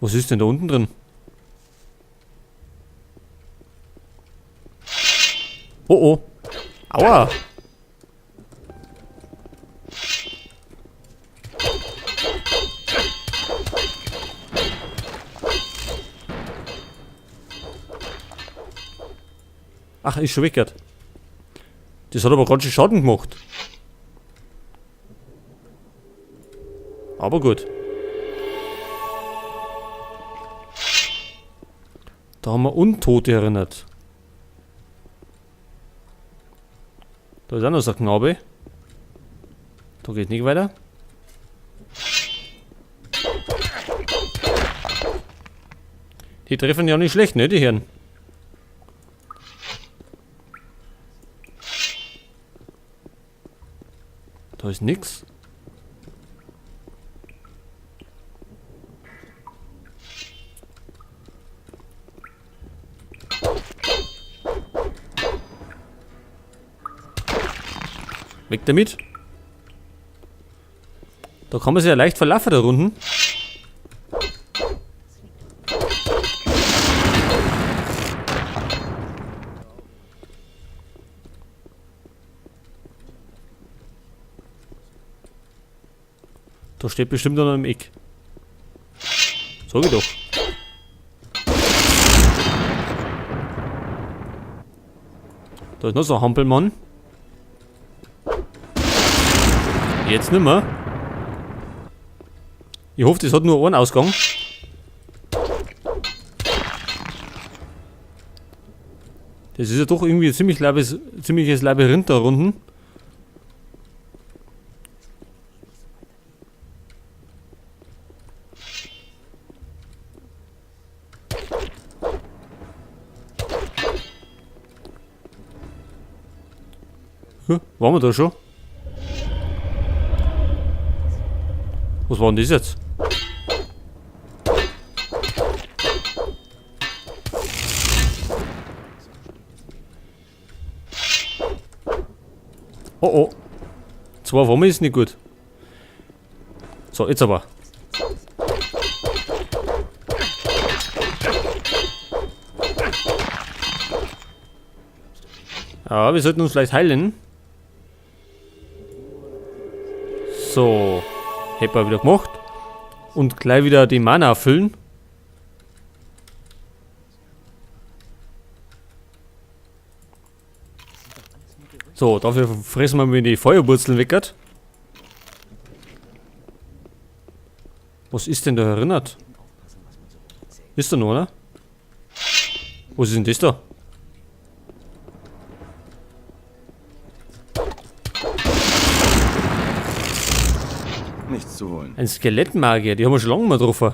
Was ist denn da unten drin? Oh oh. Aua. Ach, ist schon weggehört. Das hat aber ganz schön Schaden gemacht. Aber gut. Da haben wir Untote erinnert. Da ist auch noch so ein Knabe. Da geht nicht weiter. Die treffen ja nicht schlecht, ne, die Herren? Da ist nix. Weg damit. Da kann man sich ja leicht verlaufen da unten. Da steht bestimmt noch im Eck. Sag ich doch. Da ist noch so ein Hampelmann. Jetzt nimmer. Ich hoffe, das hat nur einen Ausgang. Das ist ja doch irgendwie ein ziemliches Labyrinth da unten. Hä? Waren wir da schon? Was war denn das jetzt? Oh oh. 2 Wammen ist nicht gut. So, jetzt aber. Ja, wir sollten uns vielleicht heilen. So. Hätten wir wieder gemacht. Und gleich wieder die Mana füllen. So, dafür fressen wir mir die Feuerwurzeln weg. Was ist denn da erinnert? Ist da noch, oder? Was ist denn das da? Nichts zu holen. Ein Skelettmagier, die haben wir schon lange mal getroffen.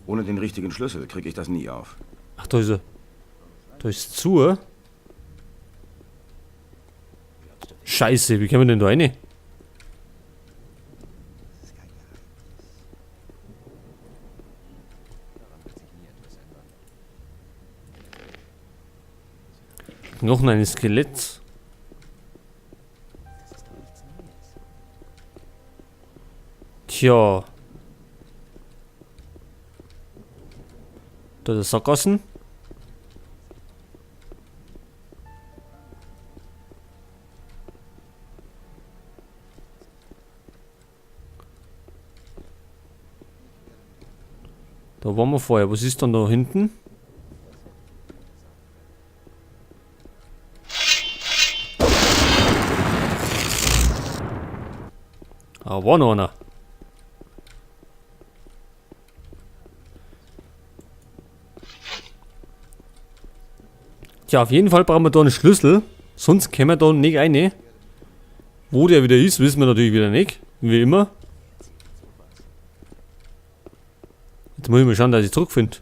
Ohne den richtigen Schlüssel krieg ich das nie auf. Ach, da ist er. Da ist zu. Scheiße, wie kommen wir denn da rein? Noch ein Skelett. Tja. Da ist Sackgassen. Da waren wir vorher. Was ist dann da hinten? Ah, war noch einer. Tja, auf jeden Fall brauchen wir da einen Schlüssel. Sonst kommen wir da nicht rein. Wo der wieder ist, wissen wir natürlich wieder nicht. Wie immer. Jetzt muss ich mal schauen, dass ich zurückfinde.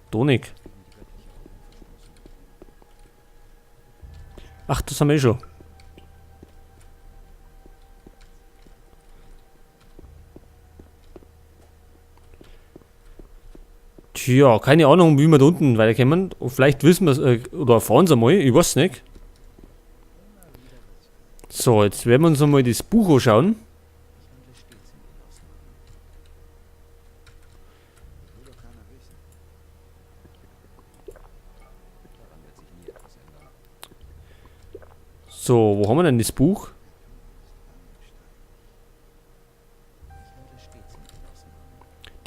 Da nicht. Ach, das haben wir eh schon. Tja, keine Ahnung, wie wir da unten weiterkommen. Und vielleicht wissen wir's, oder erfahren es einmal, ich weiß nicht. So, jetzt werden wir uns einmal das Buch anschauen. So, wo haben wir denn das Buch?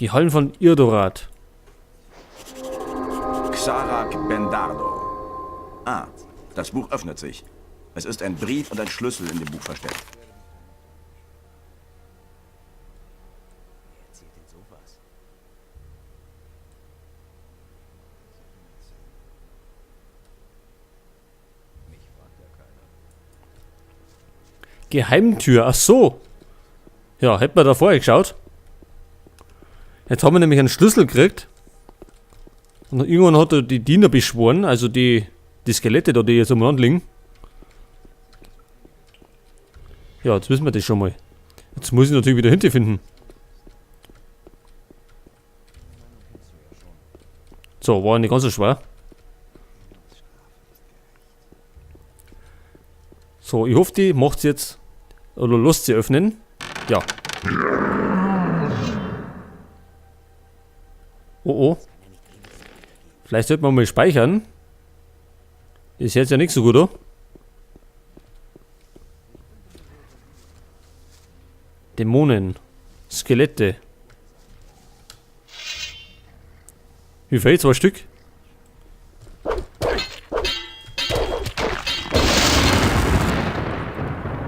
Die Hallen von Irdorath. Xarak Bendardo. Ah, das Buch öffnet sich. Es ist ein Brief und ein Schlüssel in dem Buch versteckt. Geheimtür, ach so. Ja, hätten wir da vorher geschaut. Jetzt haben wir nämlich einen Schlüssel gekriegt. Und irgendwann hat er die Diener beschworen, also die Skelette da, die jetzt umeinander liegen. Ja, jetzt wissen wir das schon mal. Jetzt muss ich natürlich wieder hinterfinden. So, war nicht ganz so schwer. So, ich hoffe, die macht's jetzt. Oder lasst sie öffnen. Ja. Oh, oh. Vielleicht sollte man mal speichern. Ist jetzt ja nicht so gut, oder? Dämonen. Skelette. Wie viel? 2 Stück?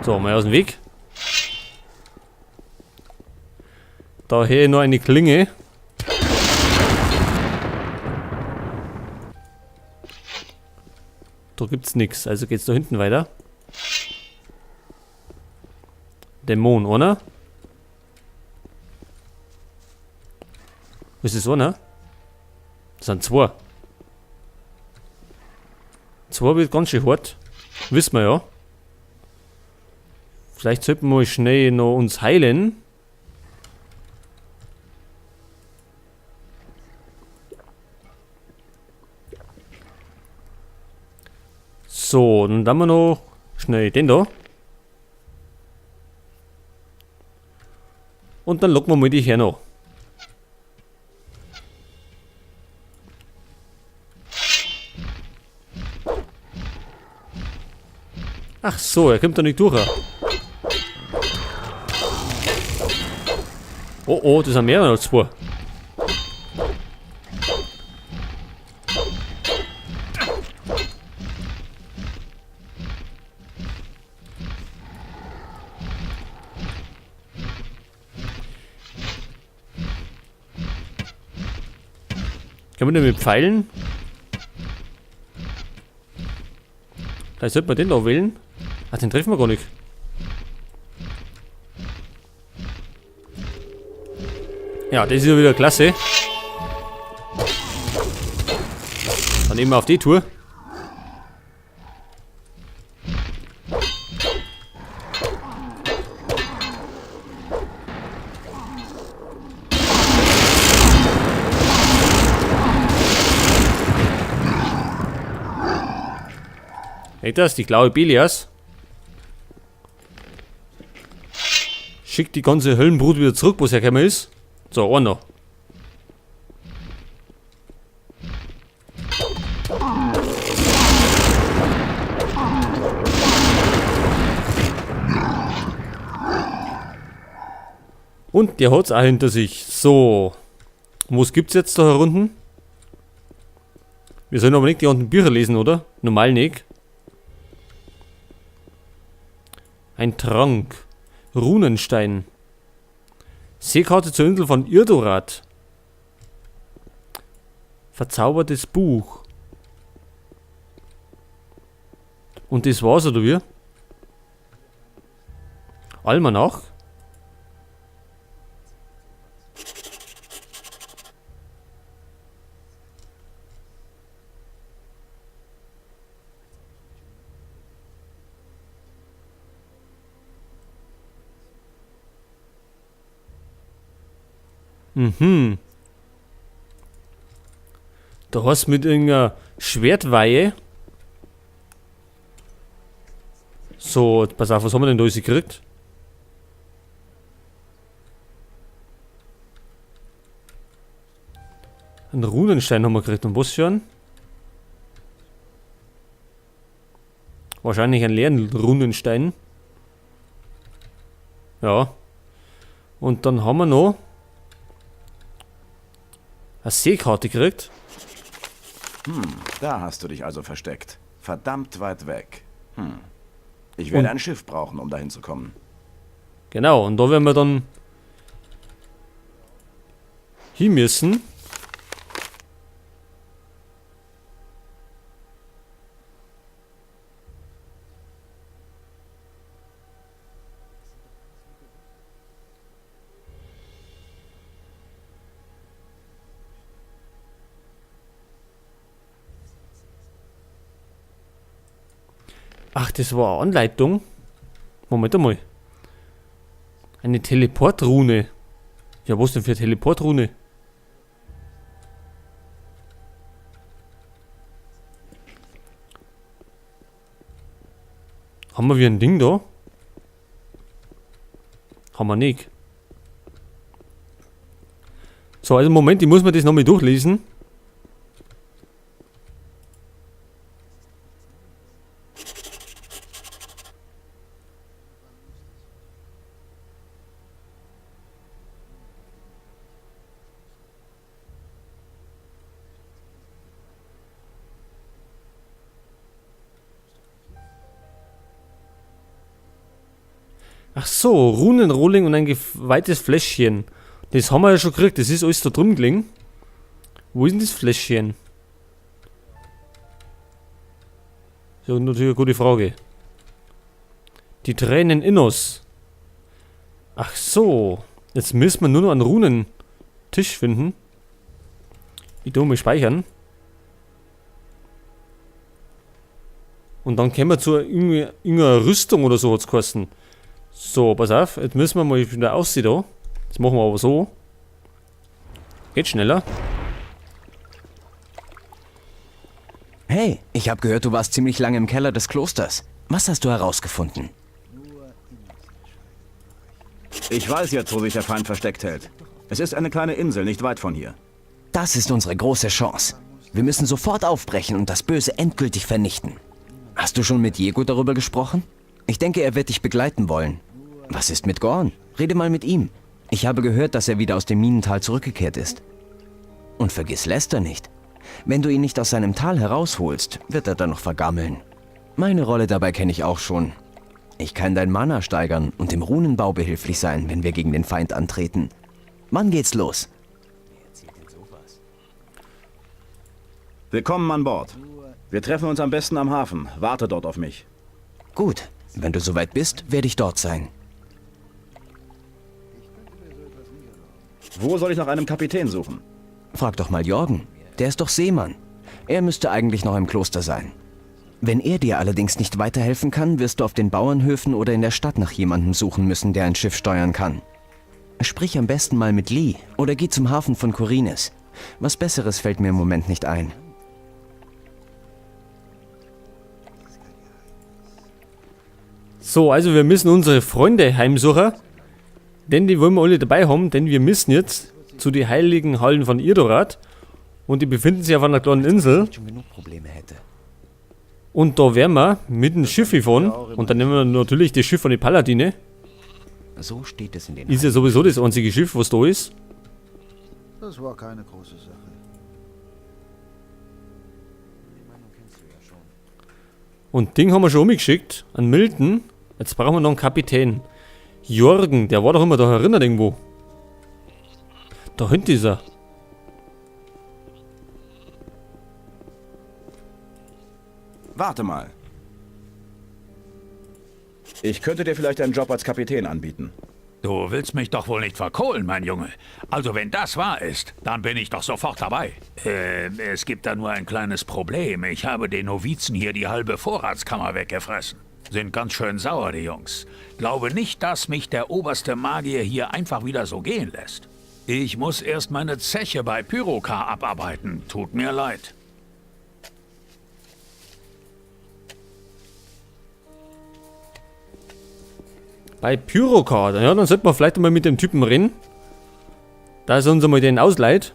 So, mal aus dem Weg. Da hier noch eine Klinge. Da gibt's nix, also geht's da hinten weiter. Dämon, oder? Ist das einer? Das sind 2. 2 wird ganz schön hart. Wissen wir ja. Vielleicht sollten wir mal schnell noch uns heilen. So, dann haben wir noch schnell den da. Und dann locken wir mal die her noch. Ach so, er kommt da nicht durch. Oh, oh, das sind mehr als 2. Kann man denn mit Pfeilen? Vielleicht sollte man den da wählen. Ach, den treffen wir gar nicht. Ja, das ist ja wieder klasse. Dann nehmen wir auf die Tour. Hey, das ist die Klaue Beliars. Schickt die ganze Höllenbrut wieder zurück, wo es hergekommen ist. So, einer noch. Und der hat's auch hinter sich. So. Und was gibt's jetzt da herunten? Wir sollen aber nicht die ganzen Bücher lesen, oder? Normal nicht. Ein Trank. Runenstein. Seekarte zur Insel von Irdorath. Verzaubertes Buch. Und das war's, oder wie? Almanach. Mhm. Da hast du mit irgendeiner Schwertweihe. So, pass auf, was haben wir denn da alles gekriegt? Einen Runenstein haben wir gekriegt. Und was für einen? Wahrscheinlich einen leeren Runenstein. Ja. Und dann haben wir noch eine Seekarte gekriegt. Da hast du dich also versteckt. Verdammt weit weg. Ich werde ein Schiff brauchen, um dahin zu kommen. Genau, und da werden wir dann hin müssen. Ach, das war eine Anleitung. Moment einmal. Eine Teleportrune. Ja, was denn für eine Teleportrune? Haben wir wieder ein Ding da? Haben wir nicht. So, also Moment, ich muss mir das nochmal durchlesen. Ach so, Runenrohling und ein weites Fläschchen. Das haben wir ja schon gekriegt, das ist alles da drin gelegen. Wo ist denn das Fläschchen? Das ist natürlich eine gute Frage. Die Tränen Innos. Ach so. Jetzt müssen wir nur noch einen Runentisch finden. Ich tu mal speichern. Und dann kommen wir zu irgendeiner Rüstung oder so hat's geheißen. So, pass auf, jetzt müssen wir mal wieder aussehen da. Das machen wir aber so. Geht schneller. Hey, ich hab gehört, du warst ziemlich lange im Keller des Klosters. Was hast du herausgefunden? Ich weiß jetzt, wo sich der Feind versteckt hält. Es ist eine kleine Insel, nicht weit von hier. Das ist unsere große Chance. Wir müssen sofort aufbrechen und das Böse endgültig vernichten. Hast du schon mit Diego darüber gesprochen? Ich denke, er wird dich begleiten wollen. Was ist mit Gorn? Rede mal mit ihm. Ich habe gehört, dass er wieder aus dem Minental zurückgekehrt ist. Und vergiss Lester nicht. Wenn du ihn nicht aus seinem Tal herausholst, wird er dann noch vergammeln. Meine Rolle dabei kenne ich auch schon. Ich kann dein Mana steigern und im Runenbau behilflich sein, wenn wir gegen den Feind antreten. Wann geht's los? Willkommen an Bord. Wir treffen uns am besten am Hafen. Warte dort auf mich. Gut. Wenn du soweit bist, werde ich dort sein. Wo soll ich nach einem Kapitän suchen? Frag doch mal Jorgen. Der ist doch Seemann. Er müsste eigentlich noch im Kloster sein. Wenn er dir allerdings nicht weiterhelfen kann, wirst du auf den Bauernhöfen oder in der Stadt nach jemandem suchen müssen, der ein Schiff steuern kann. Sprich am besten mal mit Lee oder geh zum Hafen von Khorinis. Was Besseres fällt mir im Moment nicht ein. So, also wir müssen unsere Freunde heimsuchen, denn die wollen wir alle dabei haben, denn wir müssen jetzt zu den heiligen Hallen von Irdorath und die befinden sich auf einer kleinen Insel. Schon genug Probleme hätte. Und da werden wir mit dem Schiff fahren und dann nehmen wir natürlich das Schiff von den Paladine. So steht es in den Ist ja sowieso das einzige Schiff, was da ist. Das war keine große Sache. Und Ding haben wir schon umgeschickt an Milton. Jetzt brauchen wir noch einen Kapitän. Jorgen, der war doch immer da erinnert irgendwo. Da hinten ist er. Warte mal. Ich könnte dir vielleicht einen Job als Kapitän anbieten. Du willst mich doch wohl nicht verkohlen, mein Junge. Also wenn das wahr ist, dann bin ich doch sofort dabei. Es gibt da nur ein kleines Problem. Ich habe den Novizen hier die halbe Vorratskammer weggefressen. Sind ganz schön sauer, die Jungs. Glaube nicht, dass mich der oberste Magier hier einfach wieder so gehen lässt. Ich muss erst meine Zeche bei Pyrokar abarbeiten. Tut mir leid. Bei Pyrokar, ja, dann sollten wir vielleicht mal mit dem Typen reden. Da ist uns einmal den ausleiht.